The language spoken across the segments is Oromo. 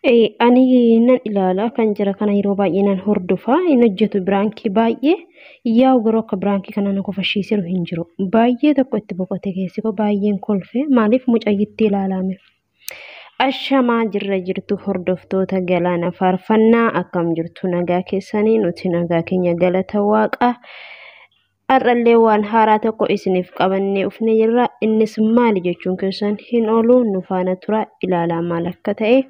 Ani nan ilaala kan jira kana yeroo baay'ee nan hordofa. Hin hojjetu biraankii baay'ee. Yaa'u garuu akka biraankii kana na kofashiiseru hin jiru. Baay'ee tokko itti boqote keessi koo baay'een kolfe maaliif mucayyitti ilaalame. Ashamaa jirra jirtu hordoftoota galaana faarfannaa akkam jirtu nagaa keessanii nuti nagaa keenya galata waaqa. Har'allee waan haaraa tokko isiniif qabannee dhufnee jirra. Innis maali jechuun keessan hin oolu nu faana tura ilaalaa maal akka ta'e.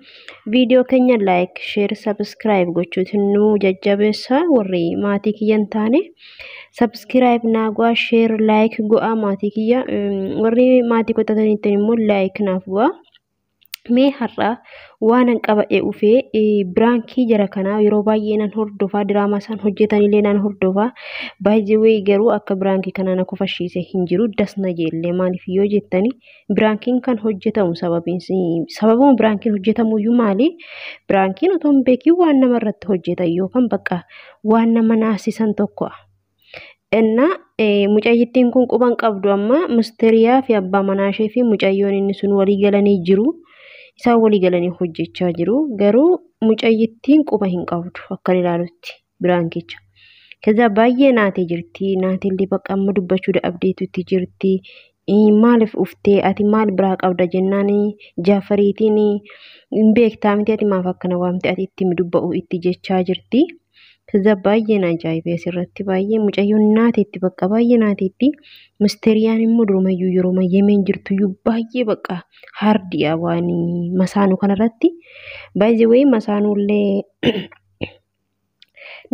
Viidiyoo keenya like, share, subscribe gochuutiin nu jajjabeessa warri maatii kiyya hin taane. Subscribe naa go'a, share, like go'a maatii kiyya. Warri maatii qotataniittiin immoo like naaf go'a. Mee har'a waan an qabadhe dhufee biraankii jara kanaa yeroo baay'ee nan hordofaa diraamaa isaan hojjetanillee nan hordofaa baay'ee garuu akka biraankii kana na kofashiise hin jiru dasna jeellee maaliif yoo jettani biraankiin kan hojjetamu sababuma biraankiin hojjetamuyyuu maali biraankiin otoo hin beekiin waan nama irratti hojjetan yookaan bakka waan nama naasisan tokko. Inna mucayyittiin kun quban qabdu amma mistiriyaa fi abbaa manaa ishee fi mucayyoon inni sun walii galanii jiru. Isaan walii galanii hojjechaa jiru. Garuu mucayyittiin quba hin qabdu akkan ilaalutti biraankicha. Kaza baay'ee naatee jirti. Naatillee bakka amma dubbachuu dadhabdeetutti jirti. Maaliif uftee ati maal biraa qabda jennaan jaafariitiin hin beektaa miti ati maaf akkana waamte ati itti dubba'u itti jechaa jirti. Kaza baay'ee na ajaa'ibee asirratti baay'ee mucayyoon naateetti bakka baay'ee naateetti. Misteriyaan immoo durumayyuu yeroo yemeen jirtuyyuu baay'ee bakka hardi'a waan masaanuu kanarratti. Baay'ee wayii masaanuullee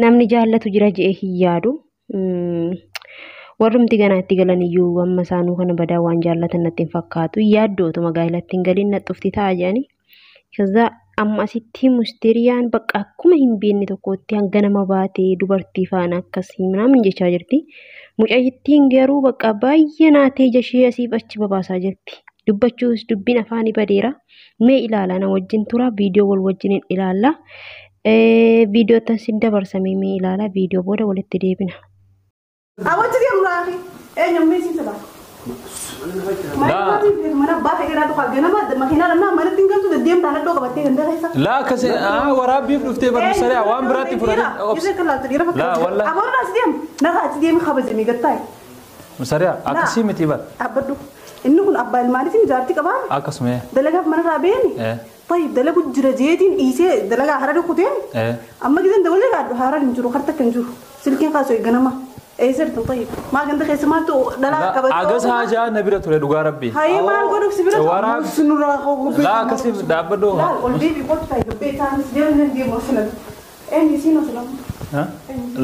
namni jaallatu jira je'ee hin yaadu. Warrumti ganaa itti galan iyyuu amma masaanuu kana badaa waan jaallatan natti hin fakkaatu. Yaaddootuma magaalatti hin galin naxxufti ta'a jedhani. Kaza amma asitti musteriyaan bakka akkuma hin beekne tokkotti hanga nama baatee dubartii faana akkasii minaamin jechaa jirti. Mucayyittiin garuu bakka baay'ee naatee ija ishee asiif achi babaasaa jirti. Dubbachuus dubbiin afaanii badeera. Mee ilaalaa na wajjin tura viidiyoo wal wajjin ilaalla. Viidiyoo tan sin dabarsamee mee ilaala viidiyoo booda walitti deebina. Awwachi deemu raafi eenyummaa isiin sabaa. Laa akkasii waraabbiif dhuftee barumsa waan biraatti fudhatee. Laa wallaahi. Aboorraa as deemu narraa achi deemi kabajamee gattaa'e. Musariyaa akkasii miti bara. Dhaabbadhu inni kun abbaa ilmaaniitiin jaartii qabaa. Akkasuma. Dalagaaf manarraa beeni. طيب dalagu jira jeetiin dhiisee dalagaa hara dhukuteen. Amma gidan dabalee gaadhu hara hin jiru harta kan jiru silkiin kaasoo eeganama. Eessartu طيب ما ganda keessa maaltu dhalaa qabatu. Agas haajaa na bira ture dhugaa rabbi. Hayyee maal godhuuf si bira ture. Laa akkasii dhaabbadhu. Laal ol deebi qottu taa'e gabbee isaanis deemuu deemu asilan. Eenyu isiin asilan.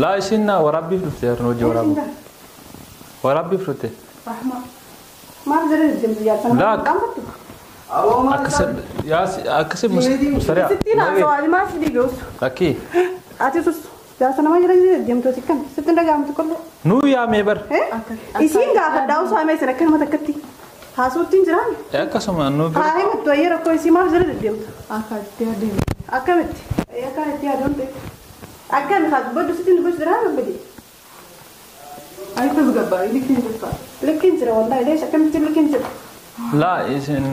Laa isiin na waraabbiif dhufte harna hojii waraabbu. Waraabbiif dhufte. Rahma. Maal jedhee deemtu jaarsan. Laa akkasii musariyaa. Sittiin haasawaa maal si dhiigeessu. Lakkii. Ati sus. Jaarsa nama jala deemtu sikkan sittiin dhaga'amtu kollee. Nuu yaamee bar. Isiin gaafa daa'u saamee sin akka nama takkatti haasawutti hin jiraan. Akkasuma nuu bira. Haa himattu ayyee rakkoo isii maaf jala deddeemtu. Akka itti adeemu. Akkamitti? Akka itti adeemte. Akkami haa dubbadhu sittiin dubbachuu jiraan babbadi. Ayi tasgabbaa'e likkiin jirta. Likkiin jira wallaahi leesha akkamitti likkiin jira. Laa isin.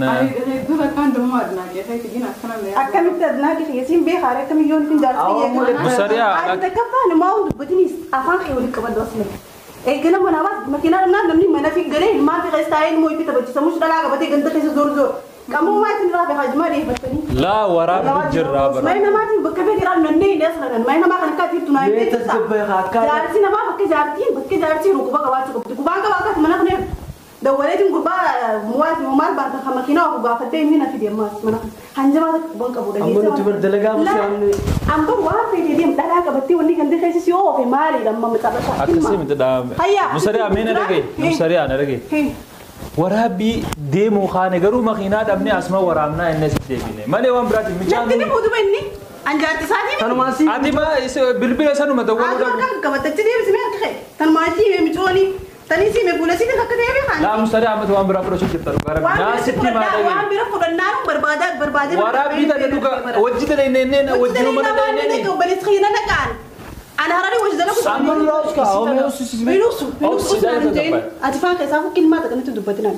Dura kan dammoo adnaaqee ta'e gina akkana mee. Akkamitti adnaaqee ta'e siin beekaa akkami yoon ittiin jaarsi Musariyaa. Ati takkaffaan maa hundi dubbatinis afaan kee waliin qabadhu asuma. Eegala mana baas makiinaa dhabnaan namni mana fi galee ilmaan fi keessa taa'ee ilmoo itti taphachiisamus dhalaa qabatee ganda keessa zoor zoor. Qaamummaa isin irraa beekaa jimaa dhiyeeffattanii. Laa waraabbi jirraa bara. Maayii namaatiin bakka fedhe irraa nannee hin asirran maayii namaa kan akka atiiftu naa hin beeksisa. Jaarsi namaa bakka jaartiin bakka jaartii rukuba qabaachuu qabdi. Gubaan qabaa akkas mana kana dawwaleetiin gurbaa muwaati maal baata kan makiinaa ofu gaafattee inni na fide ammaas mana hanjamaa takka quban qabu dhageessa. Amma nuti bar dalagaa musaan. Amma waan fedhe deem dhalaa qabattee wanni ganda keessa si oofe maaliidha amma maxxansa. Akkasii miti dhaame. Musariyaa mee na dhagaye. Musariyaa na dhagaye. Waraabbii deemuu kaane garuu makiinaa dhabnee asuma waraabnaa inni asitti deebine malee waan biraati michaan. Natti ni fuutu inni anjaarti isaatii. Tanumaan si. Ati ma bilbila sanuma dawwaluu dhabu. Akka qabattee deebisee harka kee. Tanumaan si micooni. Tani si me fuula si akka ta'e beekan. Laa musariyaa ammatu waan biraa fudhachuu jirta dhugaa rabbi. Naa sitti maa dhagaye. Waan bira fudhannaan barbaada barbaade. Waraabbii tana dhugaa wajji tana inni wajji mana tana inni. Obboleessi kiyya na dhaqaan. Ana harari wajji dalagu. Amma nurraa uska awwamee usu si. Minuusu minuusu. Ati faan keessaa fukkiin maata kanatti dubbatinaan.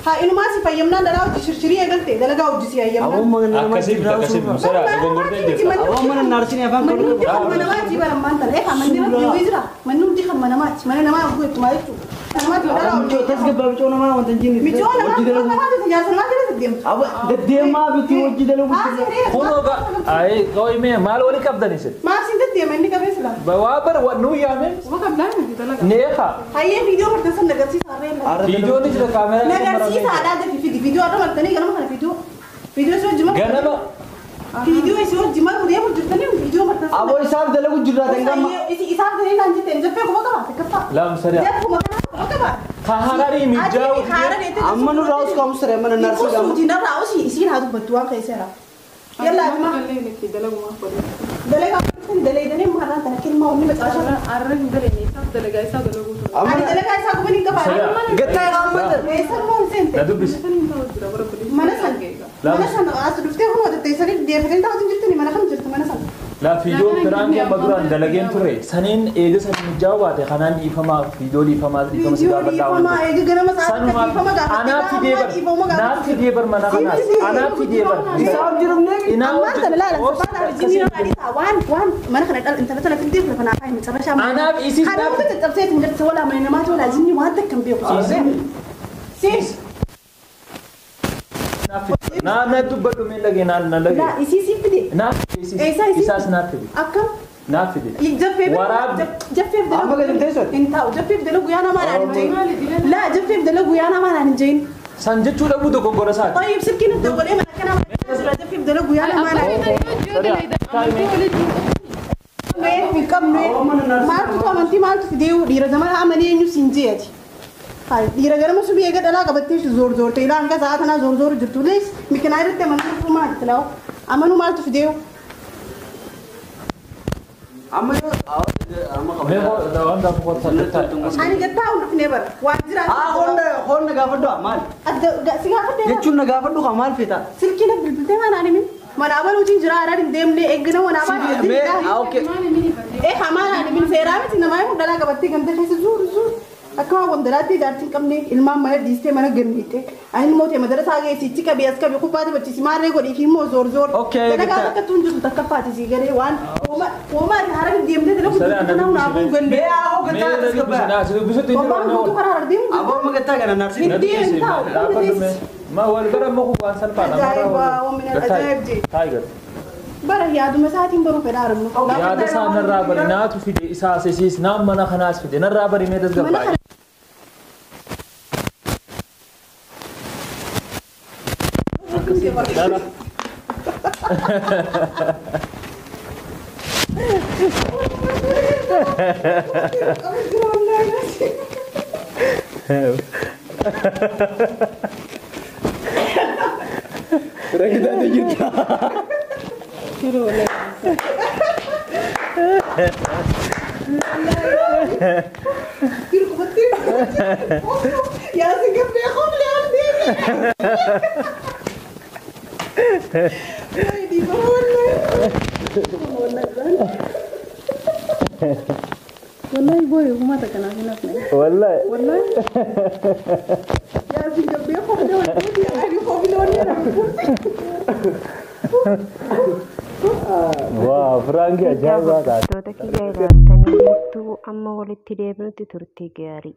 Haa inumaa si fayyamnaan dhalaa hojii shirshirii eegalte dalagaa hojii si hayyamnaan. Aboo mana nama Akkasii miti akkasii miti. Musariyaa dogongortee jirta. Aboo mana naarsin afaan Manni hundi kan manamaati bara ammaan tana. Eegaa manni irratti wayii jira. Manni hundi kan manamaati. Mana namaa guutuu maal jechuudha. Namaati dhalaa hojii. Tasgabbaa bicoo namaa wanta hin jinne. Mijoo namaa namaati tajaajila namaa jala deddeemtu. Aboo deddeemaa biti hojii dalagu. Kunoo ga ayi qoyimee maal walii qabdan isin? Maaf siin deddeema inni qabee sila. Waa bara nuu yaame Quba qabdaa miti dalagaa. neeqa. Hayyee viidiyoo martan san nagarsiisa harreen. Viidiyoon jira kaameraa. Nagarsiisa haadhaa dafi fidi viidiyoo har'a martanii ganama kana viidiyoo. Viidiyoo isoo jima. Ganama Viidiyoo isoo jima deemu jirtanii viidiyoo martan san. Aboo isaaf dalagu jirraa dangamma. Isaaf dalii naan jetteen jaffee quba qabaa takkaffaa. laa musariyaa. Jaffuma kana quba qabaa. Ka hararii mijaa'u. Amma nurraa uskaa musaree mana naarsin gama. Usuuti narraa usii isiin haa dubbattu waan keesseera. Yallaa aduma Malee lakki dalagumaaf waliin. dalagaa dalaydanii maarraan tana kilmaa wanni macaashaa. Arra hin dalagine isaaf dalagaa isaa dalaguu ture. Ani dalagaa isaa guban hin qabaa. Gattaa amma Eessan moo hin seente? Na dubbisi. San hin ta'u jira bara kudhan. Mana san mana san as dhuftee kun wadattee deefatee taa'utu jirtani mana kam jirtu mana san. Laa viidiyoo piraankii amma duraan dalageen ture saniin eega san mijaa'u baate kanaan dhiifamaa viidiyoo dhiifamaa dhiifama si Viidiyoo gaafadhaa dhiifamaa waan eega ganama sa'aatii Sanumaaf dhiifama gaafattee anaaf fidee bar naaf fidee bar mana kanaas anaaf fidee bar isaaf jirumne. Ammaan tana laala sabaan arjinii irraa dhiisaa waan waan mana kana dhal intala tana fidee lafa naa kaa'i macarrashaa Anaaf isis Kana hunda caccabsee ittiin jirti walaa mana namaati walaa jinni waan takka hin beeku. Siis Na na dubbadhu mee dhagee na na dhagee. laa isii si fide Naaf fide isis Eessa isii? isaas naaf fide akkam naaf fide. jaffee Waraabbi. jaffeef Amma gadi teessooti. hin taa'u jaffeef dalagu yaa namaa naan hin jehin laa jaffeef dalagu yaa namaa naan hin jehin San jechuu dhabuu dogoggora isaati. طيب سلكي ندور ايه ما كان jaffeef dalagu yaa namaa naan hin jehin hin qabne maaltu amantii maaltu fidee dhiira zamana amanii eenyu siin jeeti. Dhiira garama subii eega dhalaa qabattee zoor zoorte ilaa hanga sa'a tanaa zoor zoor jirtu lees mikinaa irratti amanuu dhufuu maali tilaawu amanuu maaltu fidee Amma yoo amma Mee qabna. waan gaafa kottaa gattaa. ani gattaa hin dhufnee bara waan jira Haa honda honda gaafadhu maal? adda si gaafadhee Jechuun na gaafadhu kaa maal feeta? silkii na bilbiltee maan ani min mana amanuutiin jira araan hin deemne eeggina mana amaan Mee haa okay. ee hamaan ani min seeraa miti namaa hin dhalaa qabattee ganda keessa zuur zuur akka waan wandalaatti jaartiin qabne ilmaan mana dhiistee mana ganniite ani immoo ta'e madarasaa geessichi qabi as qabi kubbaa taphachiisi maarree godhii fi immoo zoor zoor Okay, dalagaa gattaa. takka tun jirtu takka faati sii galee waan hooma ati hara hin deemtee dalagu Salaan jirtu kana hunaafuu Mee galle haa Mee gattaa na dubbisi tasgabbaa. na si dubbisutti hin Obbaan jiru. guutuu karaa deemu Aboo amma gattaa kana naarsin. Hin deemu taa'u Dhaabbadhu mee. Ma wal bara amma kun waan salphaadha. Ajaa'iba, waan ajaa'ib jee. Taayigar. Bara yaaduma isaatiin baruu fedhaa arabnu. Yaada isaa narraa bari naatu fide isaas isiis naan mana kanaas fide narraa bari mee Mana tasgabbaa'e. kana Lala. Rakitaate jirta. يا سيدي بيخوف لي عندي والله بوي وما تكنا هنا Wallahi. والله يا سيدي بيخوف لي يعني خوف لي Waa firaankii ajaa'ibaa taate. Hordoftoota kiyya ilaaltanii jirtu amma walitti deebinutti turtii gaarii.